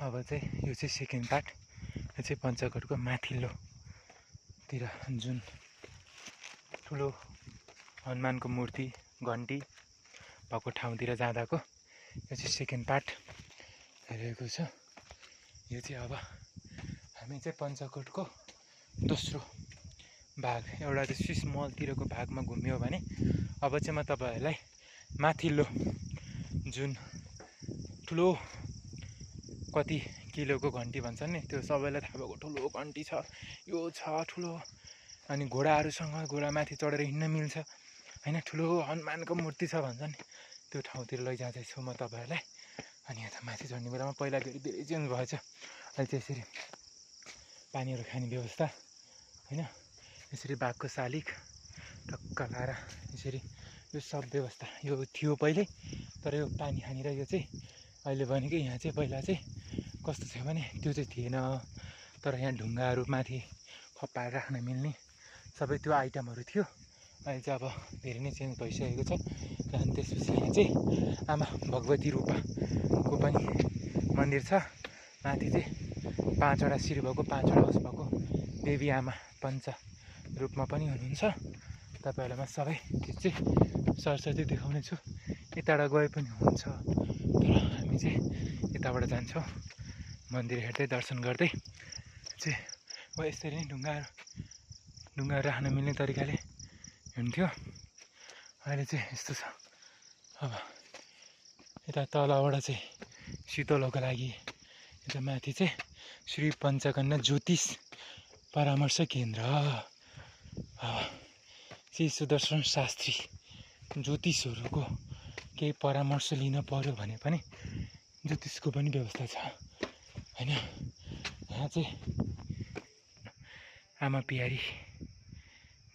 अब चाहिँ यो चाहिँ सेकेन्ड पार्ट। यो चाहिँ पञ्चकोटको माथिल्लोतिर जुन ठुलो हनुमानको मूर्ति घन्टी भएको ठाउँतिर जाँदाको यो चाहिँ सेकेन्ड पार्ट रहेको छ। यो चाहिँ अब हामी चाहिँ पञ्चकोटको दोस्रो भाग एउटा चाहिँ स्विस मलतिरको भागमा घुम्यो भने अब चाहिँ म तपाईँहरूलाई माथिल्लो जुन ठुलो कति किलोको घन्टी भन्छन् नि त्यो सबैलाई थाहा भएको ठुलो घन्टी छ। यो छ ठुलो, अनि घोडामाथि चढेर हिँड्न मिल्छ होइन, ठुलो हनुमानको मूर्ति छ भन्छ नि, त्यो ठाउँतिर लैजाँदैछु म तपाईँहरूलाई। अनि यता माथि चढ्ने बेलामा पहिला धेरै चेन्ज भएछ। अहिले त्यसरी पानीहरू खाने व्यवस्था होइन, यसरी बाघको शालिग टक्क लाएर यसरी यो सब व्यवस्था यो थियो पहिल्यै। तर यो पानी खाने र यो चाहिँ अहिले भनेको यहाँ चाहिँ पहिला चाहिँ कस्तो थियो भने त्यो चाहिँ थिएन। तर यहाँ ढुङ्गाहरू माथि खपाएर राख्न मिल्ने सबै त्यो आइटमहरू थियो। अहिले चाहिँ अब धेरै नै चेन्ज भइसकेको छ। अनि त्यसपछि यहाँ चाहिँ आमा भगवती रूपको पनि मन्दिर छ। माथि चाहिँ 5वटा शिर भएको 5वटा होस भएको देवी आमा पञ्च रूपमा पनि हुनुहुन्छ। तपाईँहरूलाई म सबै चिज चाहिँ सरस्वती देखाउने छु। यताबाट गए पनि हुन्छ, तर हामी चाहिँ यताबाट जान्छौँ मन्दिर हेर्दै दर्शन गर्दै चाहिँ। अब यसरी नै ढुङ्गाहरू राख्न मिल्ने तरिकाले हुन्थ्यो। अहिले चाहिँ यस्तो छ। अब यता तलबाट चाहिँ शीतलोको लागि यता माथि चाहिँ श्री पञ्चकन्या ज्योतिष परामर्श केन्द्र। श्री सुदर्शन शास्त्री ज्योतिषहरूको केही परामर्श लिन पर्यो भने पनि ज्योतिषको पनि व्यवस्था छ होइन। यहाँ चाहिँ आमा पियारी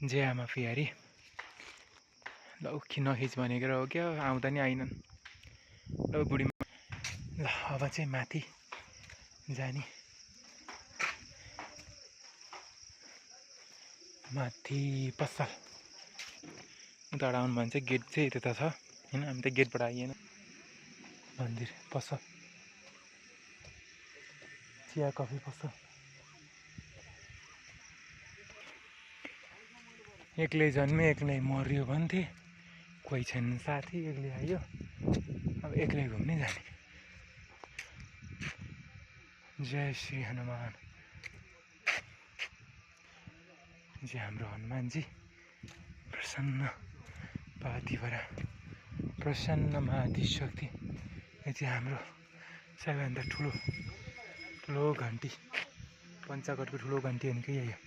जय आमा पियारी ल उखी नखिच भनेको हो क्या, आउँदा नि आइनन् ल बुढी। ल अब चाहिँ माथि जाने, माथि पसल उताबाट आउनु भने चाहिँ गेट चाहिँ त्यता छ होइन। हामी त गेटबाट आइएन। मन्दिर पसल चिया कफी पसल। एक्लै जन्मे एक्लै मर्यो भन्थे, कोही छैन साथी एक्लै आयो, अब एक्लै घुम्ने जाने। जय श्री हनुमान जी, हाम्रो हनुमानजी प्रसन्न पाथिभरा प्रसन्न महादिशक्ति। यो चाहिँ हाम्रो सबैभन्दा ठुलो घन्टी, पञ्चकोटको ठुलो घन्टी भनेको यही हो।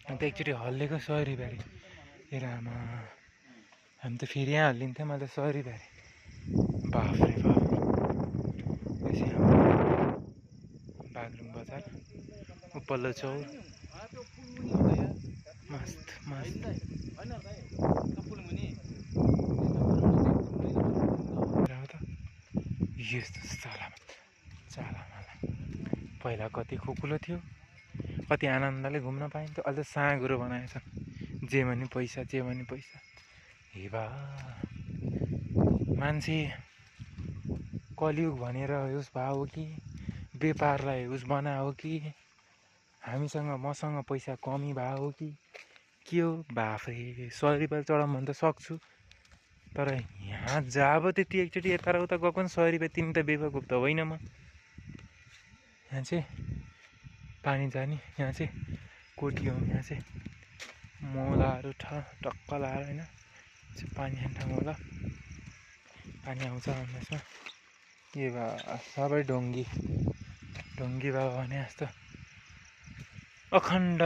अन्त एकचोटि हल्लेको 100 रुपियाँ अरे हेर आमा, हामी त फेरि यहाँ हल्लिन्थ्यो। मैले त 100 रुपियाँ अरे, बाफ रे बाफ। त्यसै हाम्रो बागलुङ बजार उपल्लो चौर मस्त मस्त। यस्तो चालामाला पहिला कति खुकुलो थियो, कति आनन्दले घुम्न पाइन्थ्यो। अहिले त साँघुरो बनाएछ, जे भने पैसा। हे बा मान्छे कलियुग भनेर उस भा हो कि व्यापारलाई उस बना हो कि मसँग पैसा कमी भए हो कि के हो। बाफरे 100 रुपियाँ चढाउँ भने त सक्छु, तर यहाँ जब त्यति एकचोटि यता र उता गएको पनि 100 रुपियाँ। तिमी त बेवकुफ त होइन म। यहाँ चाहिँ पानी जाने, यहाँ चाहिँ कोटी हो, यहाँ चाहिँ मोलाहरू टक्क लाएर होइन पानी खाने ठाउँ होला। पानी आउँछ यसमा। के भा सबै ढुङ्गी बाबा भने जस्तो अखण्ड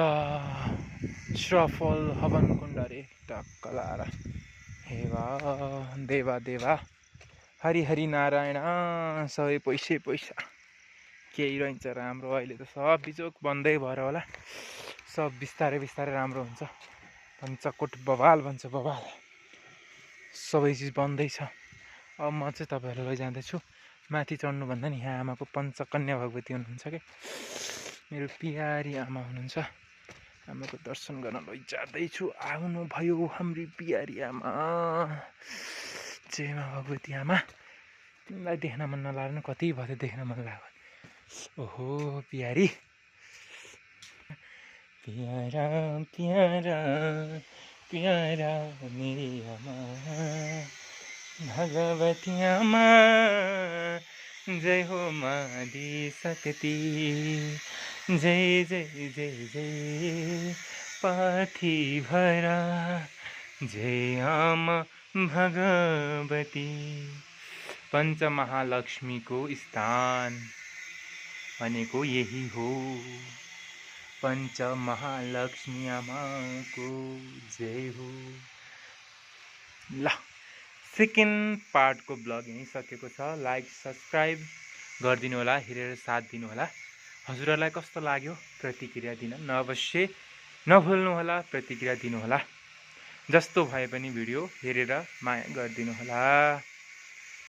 सफल हवन कुण्ड रे टक्क लाएर। हे बा देवा हरि नारायण सबै पैसा केही रहन्छ राम्रो। अहिले त सब बिजोक बन्दै भएर होला, सब बिस्तारै राम्रो हुन्छ। पञ्चकोट बवाल भन्छ, बवाल। सबै चिज बन्दैछ। अब म चाहिँ तपाईँहरूलाई लैजाँदैछु माथि चढ्नुभन्दा नि यहाँ आमाको पञ्चकन्या भगवती हुनुहुन्छ क्या, मेरो पियारी आमा हुनुहुन्छ। आमाको दर्शन गर्न लैजाँदैछु। आउनु भयो हाम्री पियारी आमा। जय मा भगवती आमा तिमीलाई देख्न मन नलाग्नु कति भयो देख्न मन लाग्यो ओहो प्यारी प्यारा प्यारा प्यारा मेरी आमा भगवती आमा जय हो मादी शक्ति जय जय जय जय पार्थिभरा जय आमा भगवती पञ्चमहालक्ष्मीको स्थान भनेको यही हो पञ्चमहालक्ष्मी आमाको जय हो। ल सेकेन्ड पार्टको ब्लग यहीँ सकेको छ। लाइक सब्सक्राइब गरिदिनु होला, हेरेर साथ दिनु होला। हजुरहरूलाई कस्तो लाग्यो प्रतिक्रिया दिन अवश्य नभुल्नु होला, प्रतिक्रिया दिनु होला। जस्तो भए पनि भिडियो हेरेर माया गरिदिनु होला।